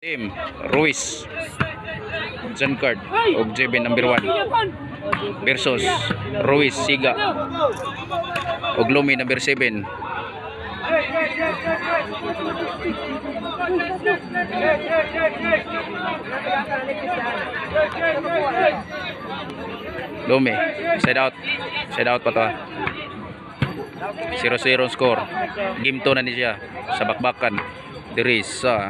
Team Ruiz Jancard og JB number 1 versus Ruiz Siga og Lumi number 7. Lumi side out pa to. 0-0 score. Game 2 na ni siya sa bakbakan diri sa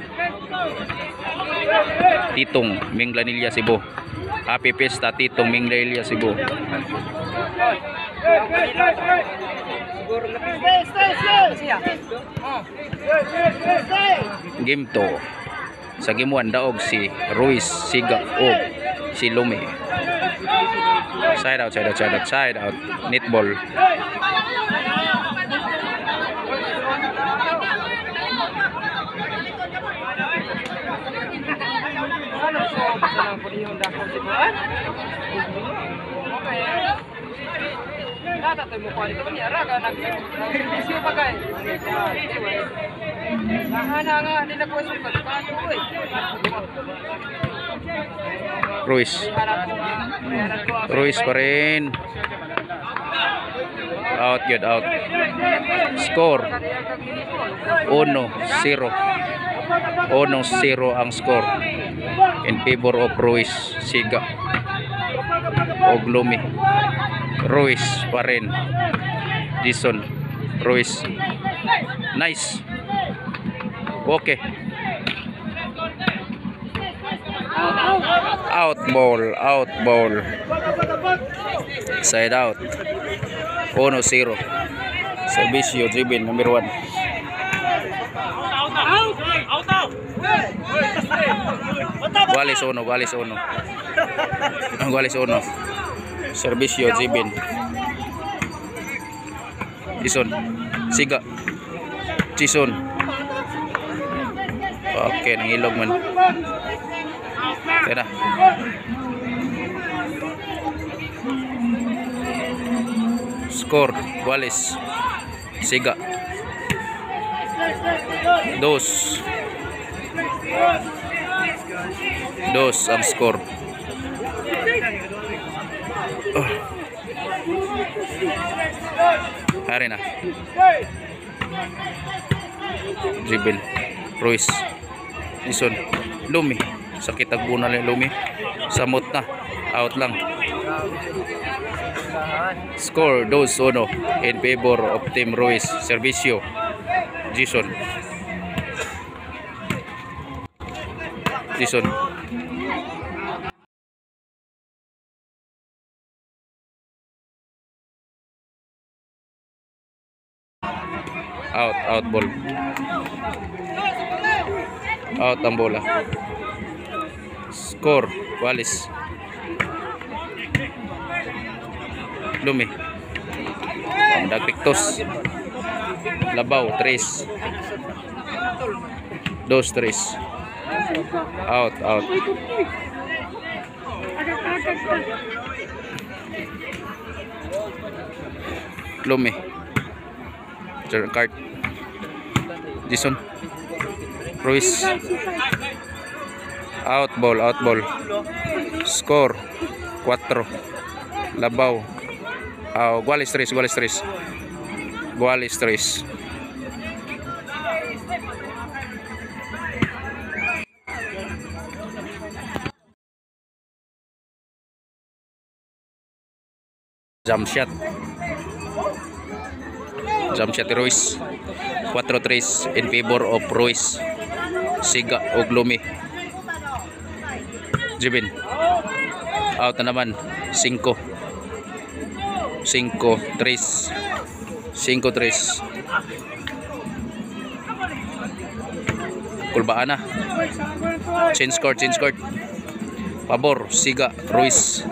Titong Minglanilla, Cebu. Happy Fiesta Titong Minglanilla, Cebu. Game 2. Sa game 1 daog si Ruiz Siga og si Lumi. Side out, side out, side out, side out. Netball. Ruiz. Ruiz pa rin. Out, good, out. Score 1-0. 1-0 ang score in favor of Ruiz Siga og Lumi. Ruiz pa rin. Jason Ruiz. Nice. Okay. Out ball, out ball. Side out. 1-0. Servisyo Jibin number 1. Gualis 1, Gualis 1. Gualis 1. Servisyo Jibin. Jason Siga. Jason. Okay, nangilog man. Tena. Score Gualis Siga. 2. 2 ang score. Oh. Hari na. Dribble Ruiz. Jason Lumi. Sakit agbuna ni Lumi. Samot na. Out lang. Score 2-1 in favor of Team Ruiz. Servisyo Jason. Jason. Out, out ball. Out ang bola. Score Wallace. Lumi. Ang dagpiktos. Labaw 3. 2 3. Out, out. Lumi. Card. Jason Ruiz. Out ball, out ball. Score 4. Labaw. Oh, Gualis 3, Gualis 3. Gualis 3. Jump shot. Jump shot Ruiz. 4-3 in favor of Ruiz Siga og Lumi. Jibin. Out na naman. 5. 5-3. 5-3. Kulbaan na. Change court, change court. Pabor Siga Ruiz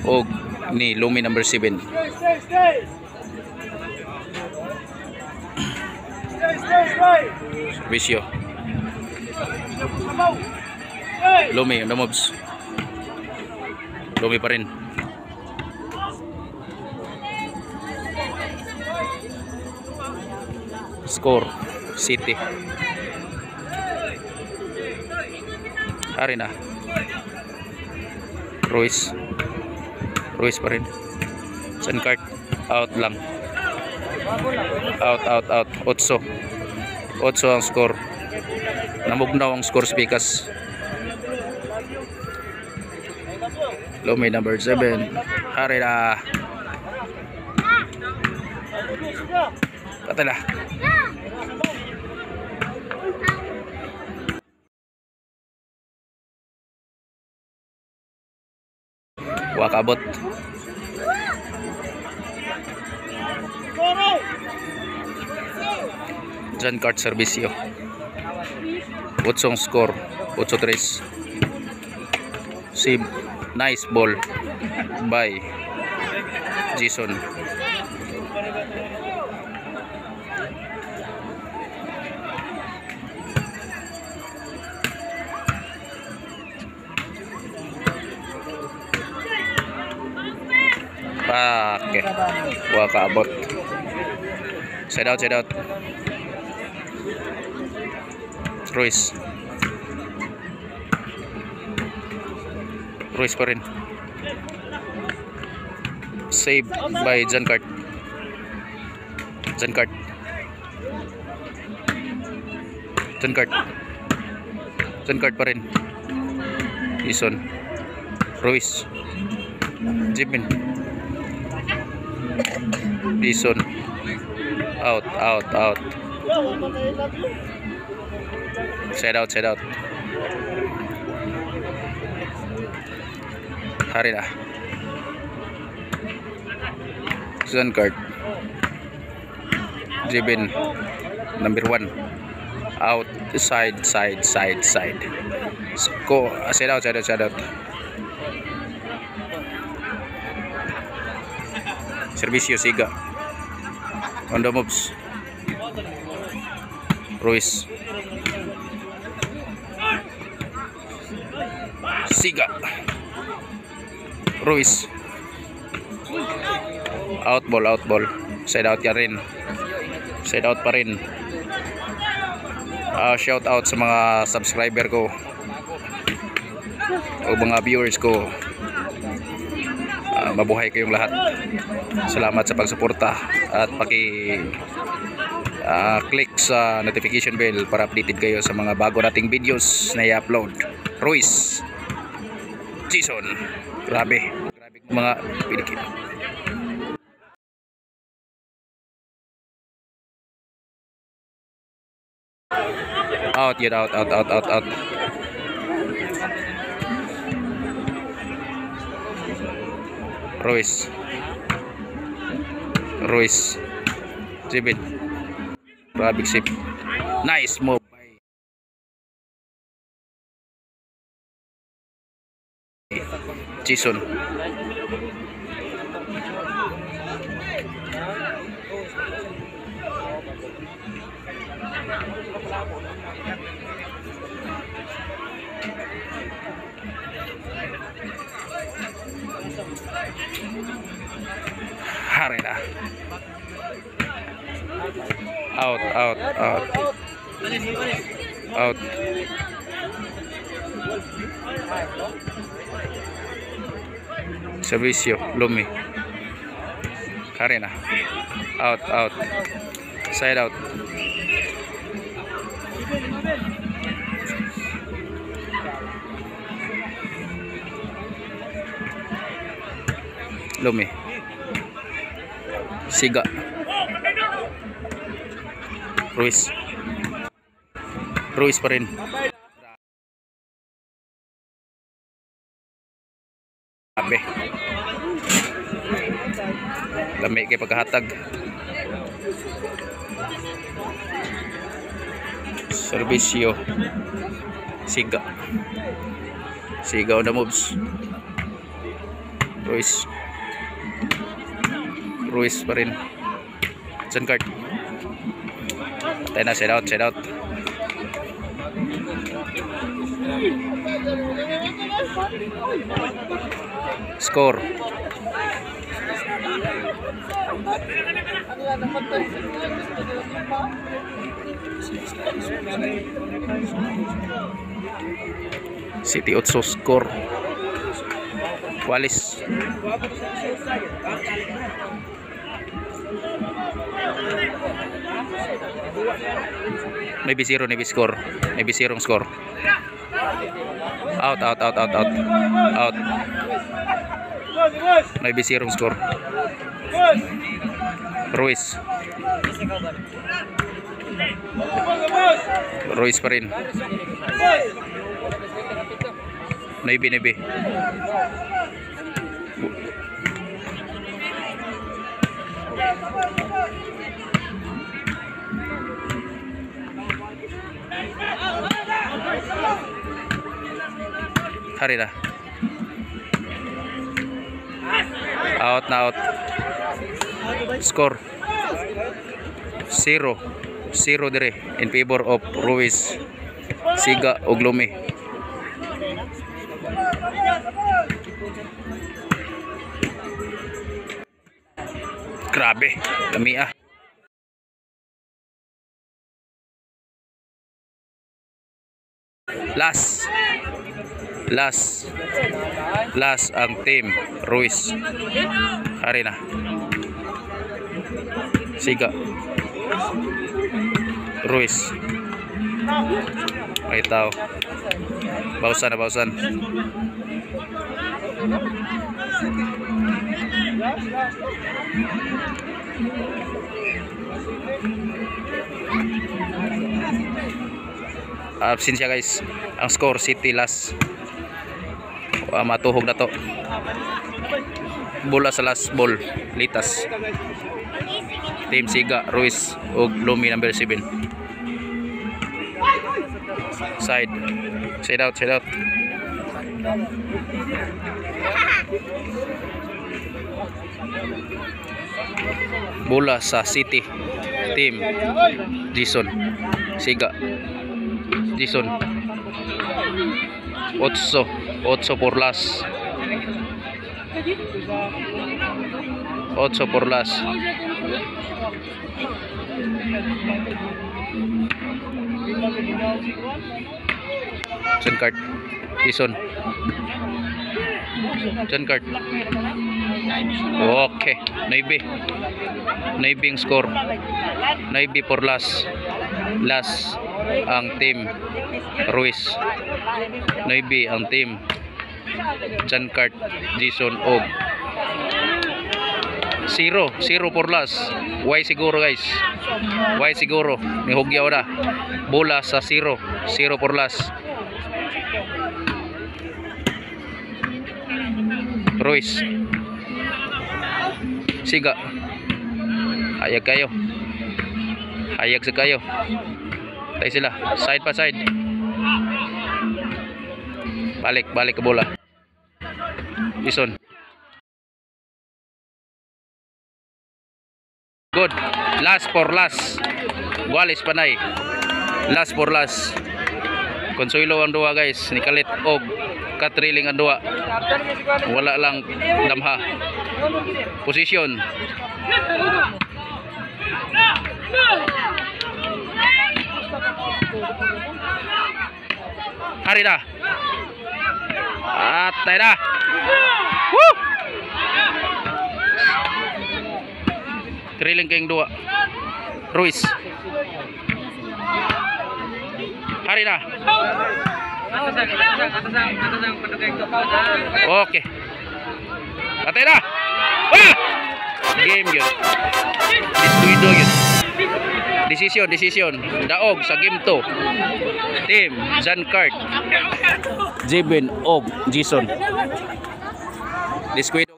og ni Lumi number 7. Servisyo Lumi on the moves. Lumi pa rin. Score City. Hari na. Ruiz. Ruiz pa rin. Sancart. Out lang. Out, out, out. 8. 8 ang score. Namugnaw ang score speakers. Lumi number 7. Hari na. Patay na. Wakabot. John Cart Servicio. 8 score. 8-3. Save. Nice ball by Jason. Okay. Wakaabot. Side out, side out. Ruiz. Ruiz pa rin. Save by John Cart. John Cart. John Cart. John Cart pa rin. Jason. Ruiz. Jimin. Jason. Out, out, out. Side out, side out. Hari na. John Cart. Jibin. Number 1. Out. Side, side, side, side. Score. Side out, side out, side out. Servisyo Siga. On the moves. Ruiz. Siga. Ruiz. Out ball, out ball. Side out ya rin. Side out pa rin. Shout out sa mga subscriber ko o mga viewers ko. Mabuhay kayong lahat. Salamat sa pagsuporta at paki click sa notification bell para updated kayo sa mga bago nating videos na i-upload. Ruiz. Jason. Grabe. Grabe mga Pilipino. Out, get out, out, out, out, out. Ruiz. Ruiz. Jibin. Grabe sip. Nice move. Jason. Hari na. Out, out, out. Out. Servicio, Lumi. Hari na. Out, out. Side out. Lumi. Siga. Ruiz. Ruiz pa rin. Grabe. Lami kay pagkahatag. Servisyo. Siga. Siga on the moves. Ruiz. Ruiz pa rin. Zancart. Patay na, side out, side out. Score. City 8 score. Walis. 9-0, 9 score. 9-0 score. Out, out, out, out, out. Out. 9-0 score. Ruiz. Ruiz pa rin. 9-9. Hari na. Out na out. Score 0-0 dire in favor of Ruiz, Siga og Lumi. Grabe, lamia. Last. Last. Last ang team Ruiz. Hari na. Siga. Ruiz. May tao. Bausan na bausan. Absent siya guys. Ang score City last. Matuhog na to. Bola sa last ball. Litas. Team Siga, Ruiz ug Lumi number 7. Side. Side out, side out. Bola sa City. Team Jason. Siga. Jason. 8. 8 por last. 8 por last. John Cart. Jason. John Cart. Okay. 9. 9 ang score. 9 por last. Last ang team Ruiz. 9 ang team John Cart, Jason Og. 0. 0 por last. Why siguro guys? Why siguro? Nihugyaw na. Bola sa 0. 0 por last. Ruiz. Siga. Hayag kayo. Hayag sa kayo. Tayo sila. Side pa side. Balik, balik ke bola. Jason. Good. Last for last. Walis panay. Last for last. Konsuelo ang duha guys. Nikalit og katriling ang duha. Wala lang damha. Position. Hari na. Atay na. Woo! Triling kayong dua. Ruiz. Hari na. Okay. Atay na. Ah! Game yun. Diskuido yun. Decision, decision. Daog sa game 2. Team Zancart. Jibin og Jason. Diskuido.